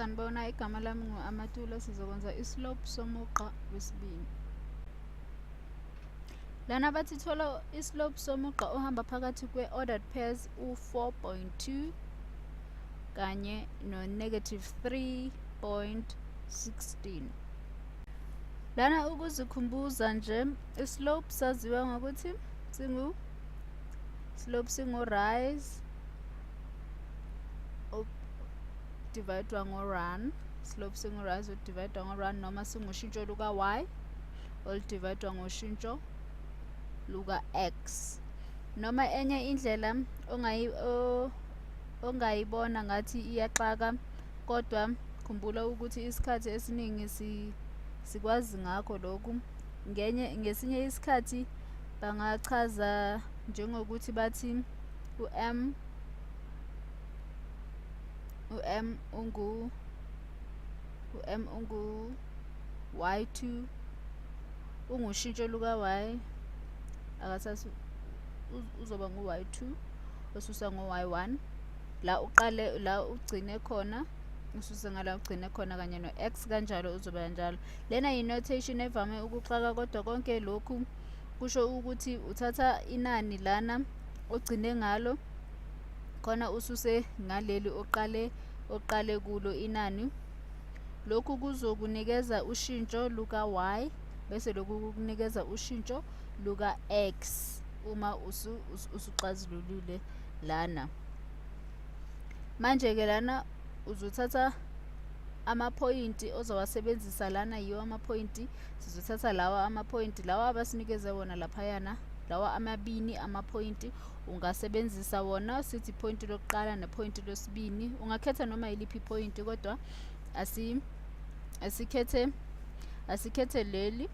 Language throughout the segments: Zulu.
Sanibona, igama lami ngu-Amatula. Sizokwenza i-slope somugqa wesibini. Lana bathi thola i-slope somugqa ohamba phakathi kwe-ordered pairs u-4.2 kanye no-negative 3.16. Lana ukuzikhumbuza nje, i-slope saziwa ngokuthi singu slope singu-rise dividwa ngo-run. Slope singu-rise udividwa ngo-run, noma singushintsho luka-y oludividwa ngoshintsho luka-x. Noma enye indlela ongayibona ngathi iyaxaka, kodwa khumbula ukuthi isikhathi esiningi sikwazi ngakho lokhu. Ngesinye isikhathi bangachaza njengokuthi bathi u-m u-m ungu u-m ungu y2, ungushintsho luka-y, akasasi uzoba ngu-y2 osusa ngo-y1 la uqale la ugcine khona, ususe ngala ugcine khona, kanye no-x kanjalo, uzoba kanjalo. Lena yi-notation evame ukuxaka, kodwa konke lokhu kusho ukuthi uthatha inani lana ogcine ngalo khona, ususe ngaleli oqale kulo inani. Lokhu kuzokunikeza ushintsho luka-y, bese lokhu kukunikeza ushintsho luka-x uma usuxazululile lana. Manje-ke lana uzothatha amaphoyinti ozowasebenzisa lana, yiwo amaphoyinti sizothatha lawa, amaphoyinti lawa abasinikeze wona laphayana, lawa amabini amaphoyinti ungasebenzisa wona. Sithi iphoyinti lokuqala nephoyinti lwesibini, ungakhetha noma yiliphi iphoyinti, kodwa asikhethe leli,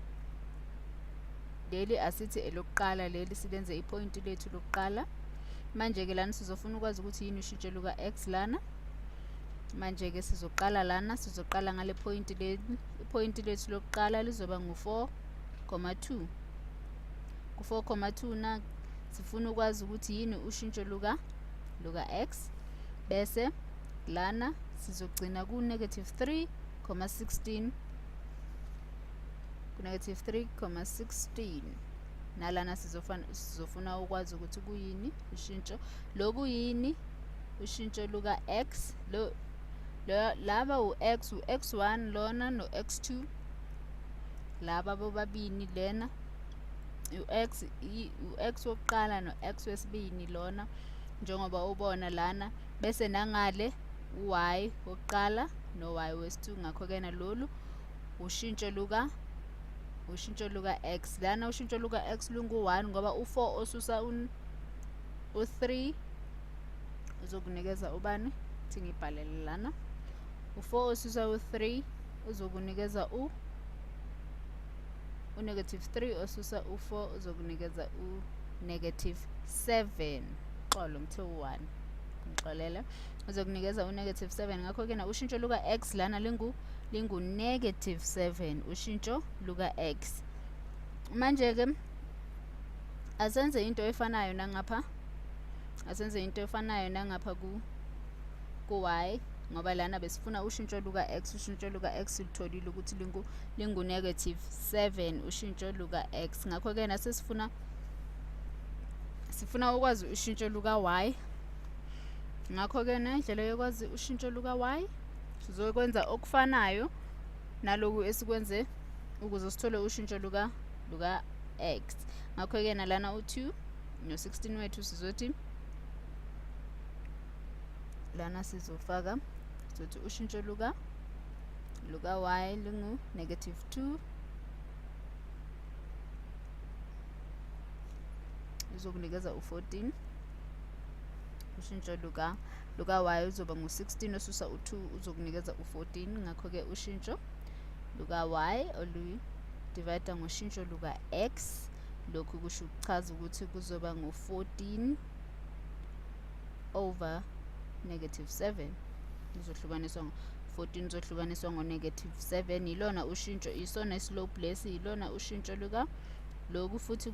asithi elokuqala leli, silenze iphoyinti lethu lokuqala. Manje-ke lana sizofuna ukwazi ukuthi yini ushintsho luka-x lana. Manje-ke sizoqala lana, sizoqala ngale phoyinti leli. Iphoyinti lethu lokuqala lizoba ngu-4,2. Ku-4,2 na sifuna ukwazi ukuthi yini ushintsho luka x, bese lana sizogcina ku-negative 3,16, ku-negative 3,16. Nalana sizofuna ukwazi ukuthi kuyini ushintsho loku, yini ushintsho luka-x lo laba u-x, u-x1 lona no-x2, laba bobabini lena u-x, u-x wokuqala no-x wesibini lona, njengoba ubona lana, bese nangale u-y wokuqala no-y wesi-2. Ngakho-ke na lolu ushintsho luka x lana, ushintsho luka-x lungu-1, ngoba u-4 osusa u-3 uzokunikeza ubani? Thi ngibhalele lana, u-4 osusa u-3 uzokunikeza u-negative 3, osusa u-4 uzokunikeza u-negative 7. Xolo, ngithe u-1, ngixolele, uzokunikeza u-negative 7. Ngakho-ke na ushintsho luka-x lana lingu negative 7, ushintsho luka-x. Manje-ke asenze into efanayo nangapha, asenze into efanayo nangapha ku-y, ngoba lana besifuna ushintsho luka-x. Ushintsho luka-x silutholile ukuthi lingu negative 7, ushintsho luka-x. Ngakho-ke nasesifuna sifuna ukwazi ushintsho luka-y. Ngakho-ke nendlela yokwazi ushintsho luka-y, sizokwenza okufanayo naloku esikwenze ukuze sithole ushintsho luka x. Ngakho-ke nalana u-2 no-16 wethu, sizothi lana sizofaka, sizothi ushintsho luka y lingu negative 2, uzokunikeza u-14. Ushintsho luka y uzoba ngu-16 osusa u-2, uzokunikeza u-14. Ngakho-ke ushintsho luka y olu divide ngoshintsho luka x, lokhu kusho ukuchaza ukuthi kuzoba ngu-14 over negative 7. Uzohlukaniswa 14, uzohlukaniswa ngo-negative 7. Yilona ushintsho, isona slope lesi, yilona ushintsho luka lokhu. Futhi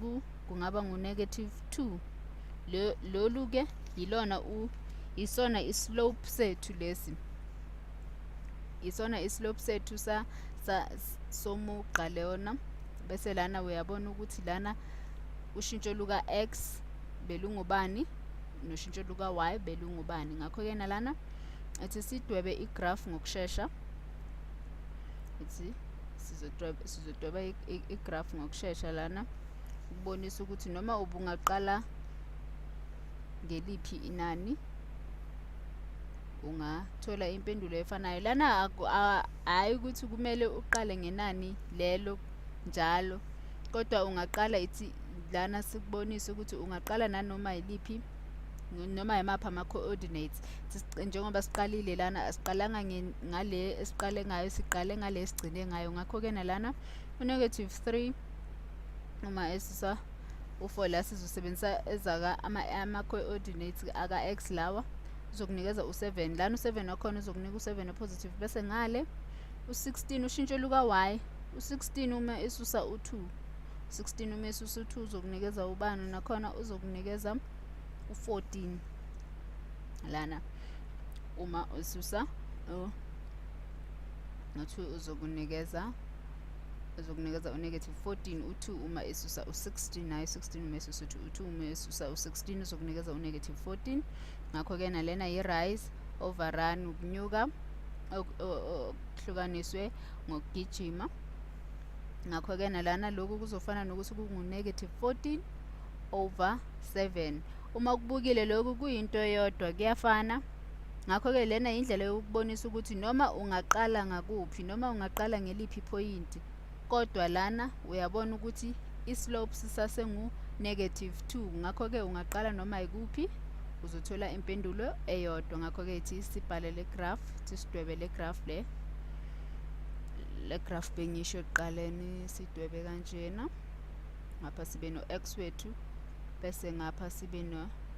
kungaba ngu-negative 2. Lolu-ke yilona isona i-slope sethu lesi. Isona islope sethu somugqa lona. Bese lana uyabona ukuthi lana ushintsho luka x belungubani noshintsho luka y belungubani. Ngakho-ke nalana ithi sidwebe igraph ngokushesha. Ithi sizodweba igraph ngokushesha lana ukubonisa ukuthi noma ubungaqala ngeliphi inani ungathola impendulo efanayo. Lana hhayi ukuthi kumele uqale ngenani lelo njalo, kodwa ungaqala ithi lana sikubonise ukuthi ungaqala nanoma yiliphi, noma yimaphi ama-coordinates. Njengoba siqalile lana, asiqalanga ngale esiqale ngayo, siqale ngale esigcine ngayo. Ngakho-ke nalana u-negative 3 uma esisa u-4 la sizosebenzisa ezaka ama-coordinates aka-x lawa, uzokunikeza u-7. Lana u-7 wakhona uzokunika u-7 o-positive. Bese ngale u-16 ushintsho luka-y, u-16 uma esusa u-2, 16 uma esusa u-2 uzokunikeza ubani? Nakhona uzokunikeza u-14 lana. Uma ususa u-2 uzokunikeza u-negative 14. U-2 uma esusa u-16, nayo 16 uma esusa u-2, u-2 uma esusa u-16 uzokunikeza u-negative 14. Ngakho-ke nalena yi-rise over run, ukunyuka okuhlukaniswe ngokugijima. Ngakho-ke nalana lokhu kuzofana nokuthi kungu-negative 14 over 7. Uma ukubukile lokhu kuyinto eyodwa, kuyafana. Ngakho-ke lena indlela yokubonisa ukuthi noma ungaqala ngakuphi, noma ungaqala ngeliphi iphoyinti, kodwa lana uyabona ukuthi islope sisasengu-negative 2. Ngakho-ke ungaqala noma ikuphi uzothola impendulo eyodwa. Ngakho-ke ithi sibhale le graph, sidwebe le graph le graph bengisho ekuqaleni, sidwebe kanjena. Ngapha sibe no-x wethu, bese ngapha sibe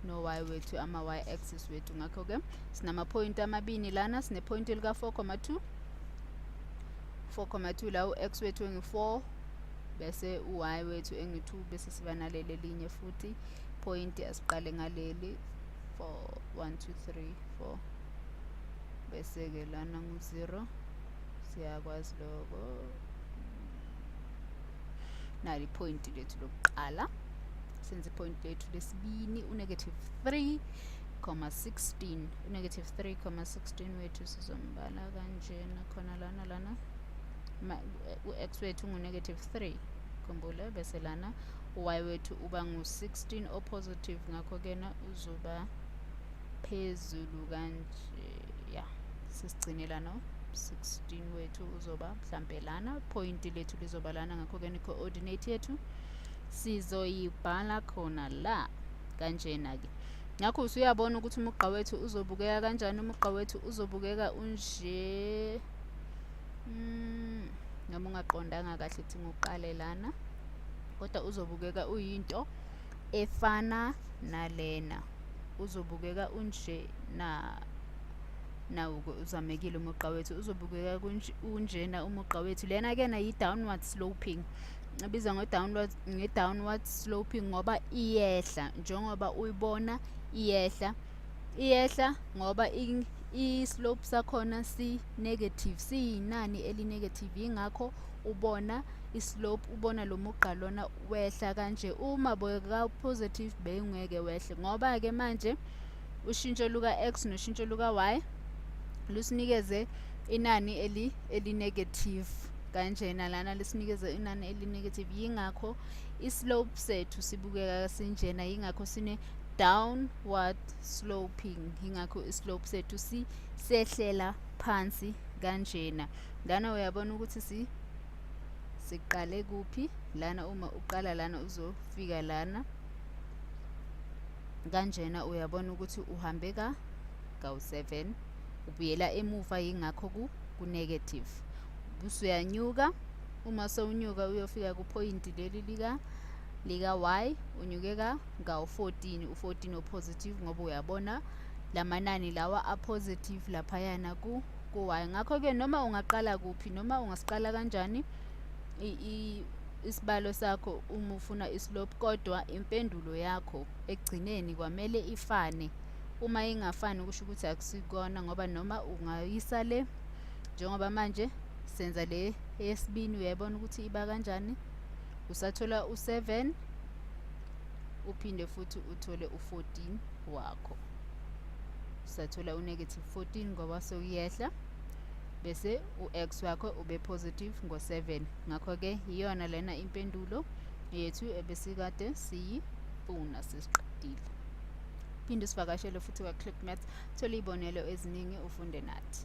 no-y wethu, ama-y axis wethu. Ngakho-ke sinamaphoyinti amabini lana, sinephoyinti lika 4,2, 4,2 la u-x wethu engu-4 bese u-y wethu engu-2, bese siba naleli elinye futhi point. Asiqale ngaleli 4, 1 2 3 4, bese-ke lana ngu-0, siyakwazi lokho. Nali iphoyinti lethu lokuqala. Senze iphoyinti lethu lesibini, u-negative 3,16. U-negative 3,16 wethu sizombala kanjena khona lana. Lana u-x wethu ngu-negative 3, khumbula, bese lana u-y wethu uba ngu-16 o-positive. Ngakho-ke na uzoba phezulu kanje. Ya, sesigcine lana, 16 wethu uzoba mhlampe lana, point lethu lizoba lana. Ngakho-ke ni-coordinate yethu sizoyibhala khona la kanjena-ke. Ngakho usuyabona ukuthi umugqa wethu uzobukeka kanjani. Umugqa wethu uzobukeka unje. Noma ungaqondanga kahle, thi nguqale lana, kodwa uzobukeka uyinto efana nalena, uzobukeka unje. Na nawo uzamekile umugqa wethu, uzobukeka unjena umugqa wethu. Lena-ke na yi-downward sloping, ibizwa nge-downward sloping ngoba iyehla, njengoba uyibona iyehla. Iyehla ngoba i-slope sakhona si-negative, siyinani eli-negative, yingakho ubona islope, ubona lo mugqa lona wehla kanje. Uma beka-positive bengeke wehle, ngoba-ke manje ushintsho luka-x noshintsho luka-y lusinikeze inani eli-negative kanjena. Lana lisinikeze inani eli-negative, yingakho islope sethu sibukeka sinjena, yingakho sine downward sloping, yingakho islope sethu sehlela phansi kanjena. Lana uyabona ukuthi siqale kuphi. Lana uma uqala lana uzofika lana kanjena, uyabona ukuthi uhambe ka kawu-7, ubuyela emuva, yingakho ku-negative. Busuyanyuka, uma sewunyuka uyofika kuphoyinti leli lika y, unyuke ka ngawu-14, u-14 o-positive, ngoba uyabona lamanani lawa a-positive laphayana ku-y. Ngakho-ke noma ungaqala kuphi, noma ungasiqala kanjani isibalo sakho uma ufuna islope, kodwa impendulo yakho ekugcineni kwamele ifane. Uma ingafani kusho ukuthi akusikona, ngoba noma ungayisa le Njengoba manje senza le eyesibini, uyayibona ukuthi iba kanjani? Usathola u-7, uphinde futhi uthole u-14 wakho. Usathola u-negative 14 ngoba sewuyehla, bese u-x wakho ube positive ngo-7. Ngakho-ke iyona lena impendulo yethu ebesikade siyifuna, sesiqedile. Phinde usivakashele futhi kwa-Click Maths, thola iy'bonelo eziningi, ufunde nathi.